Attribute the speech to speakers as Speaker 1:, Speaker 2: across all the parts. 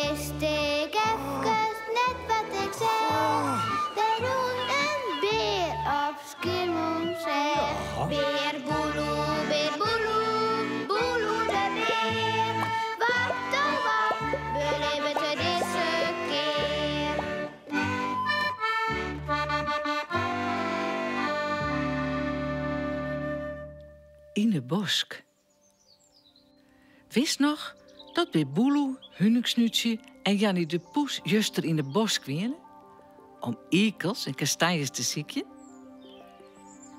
Speaker 1: wist ik efkes net wat ik seach. Der rûn in bear op Skiermûntseach. Bear Boeloe, bear Boeloe, Boeloe de bear. Wat oh wat belibbet er dizze kear?
Speaker 2: Yn 'e bosk. Witst noch dat Bear Boeloe, Huningsnútsje en Janny de Poes juster yn 'e bosk wiene? Om ikels en kastanjes te sykjen?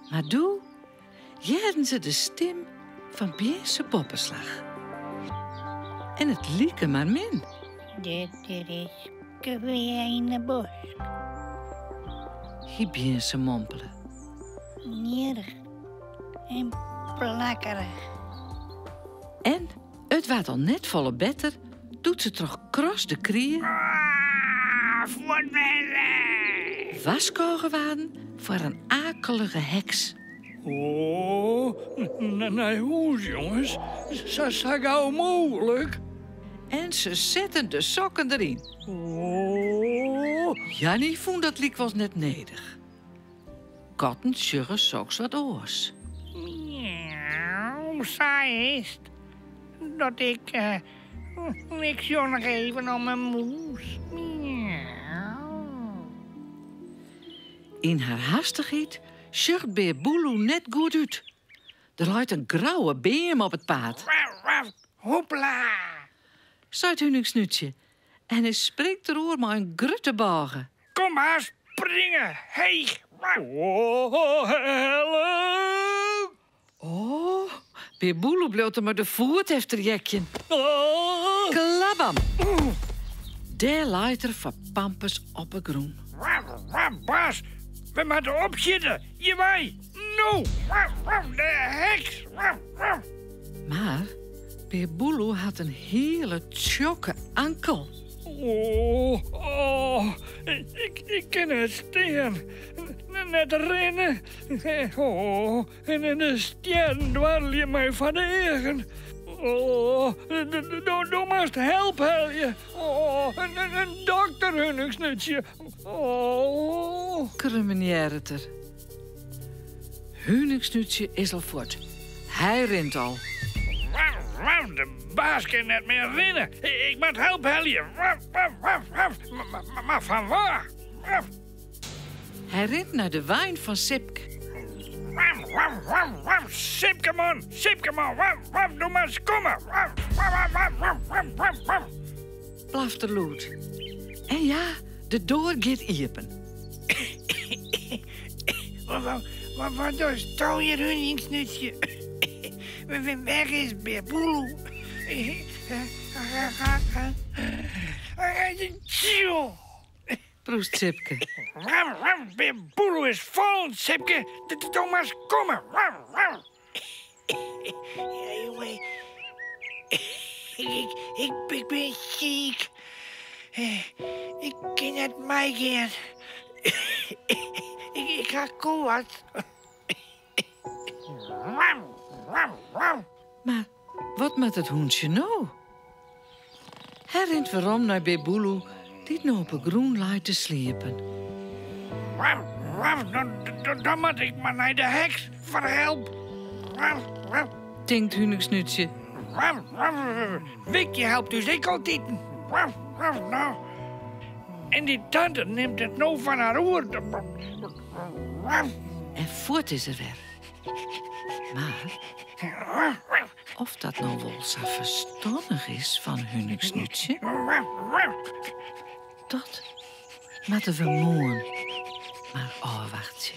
Speaker 2: Mar doe hearden se de stim fan Bjinse Boppeslach. En it like mar min.
Speaker 3: Dit is kwea yn 'e bosk.
Speaker 2: Hie Bjinse mompele.
Speaker 3: Njirrich en plakkerich.
Speaker 2: En it waard al net folle better doe't se troch Kros de Krie warskôge waarden foar in akelige heks.
Speaker 4: O, nei hûs, jonges. Sa, sa gau mooglik.
Speaker 2: En se setten de sokken deryn.
Speaker 4: O.
Speaker 2: Janny fûn dat lykwols net nedich. Katten sjogge soks wat oars.
Speaker 3: Miauw, sa is 't. Dat ik, ik sjoch noch even om 'e mûs. Miauw.
Speaker 2: Yn har hastichheid sjocht Bear Boeloe net goed út. Der leit in grouwe beam op it paad.
Speaker 3: Hoepla!
Speaker 2: Seit Huningsnútsje en hy springt deroer mei in grutte bôge.
Speaker 3: Kom mar, springe! Heech!
Speaker 4: Oh, help!
Speaker 2: Oh, Bear Boeloe bliuwt der mei de foet efter jekjen.
Speaker 4: Oh.
Speaker 2: Klabam! Dêr leit er foar Pampus op 'e grûn.
Speaker 3: Baas, we moatte opsjitte. Hjirwei, no! De heks!
Speaker 2: Mar Bear Boeloe hat in hiele tsjokke ankel.
Speaker 4: Oh, oh, ik kin net stean, net rinne. Oh, en de stjerren dwarrelje my foar de eagen. Oh, do moatst help helje. Oh, in dokter, Huningsnútsje. Oh.
Speaker 2: Krummenearret er. Huningsnútsje is al fuort. Hy rint al.
Speaker 3: Waf, de baas kin net mear rinne. Ik moat help helje. Waf, waf, waf, waf. Mar fan wa? Waf.
Speaker 2: Hy rint nei de wein fan Sipke.
Speaker 3: Waf, waf, waf, waf. Sipke man, Sipke man. Waf, waf, do moatst komme. Waf, waf, waf, waf, waf, waf, waf.
Speaker 2: Blaft er lûd. En ja, de doar giet iepen.
Speaker 3: Wat, wat dochsto hjir, Huningsnútsje? Wêr is Bear Boeloe?
Speaker 2: Proest Sipke.
Speaker 3: Bear Boeloe is fallen, Sipke. Do moatst komme. Ja, jonge. Ik, ik bin siik. Ik kin net meigean. Ik ha koarts.
Speaker 2: Mar wat moat it hûntsje no? Hy rint werom nei Bear Boeloe, dy't no op 'e grûn leit te sliepen.
Speaker 3: Dan moat ik mar nei de heks foar help.
Speaker 2: Tinkt Huningsnútsje.
Speaker 3: Wikje helpt ús ek altiten. No. En dy tante nimt it no fan har oer.
Speaker 2: En fuort is er wer. Mar oft dat no wol sa ferstannich is fan Huningsnútsje, dat moatte we moarn mar ôfwachtsje.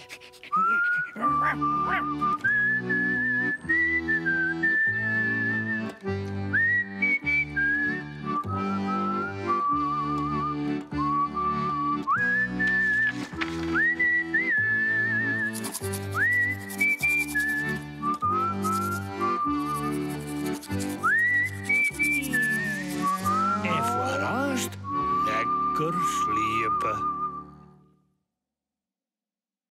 Speaker 4: En foarearst lekker sliepe.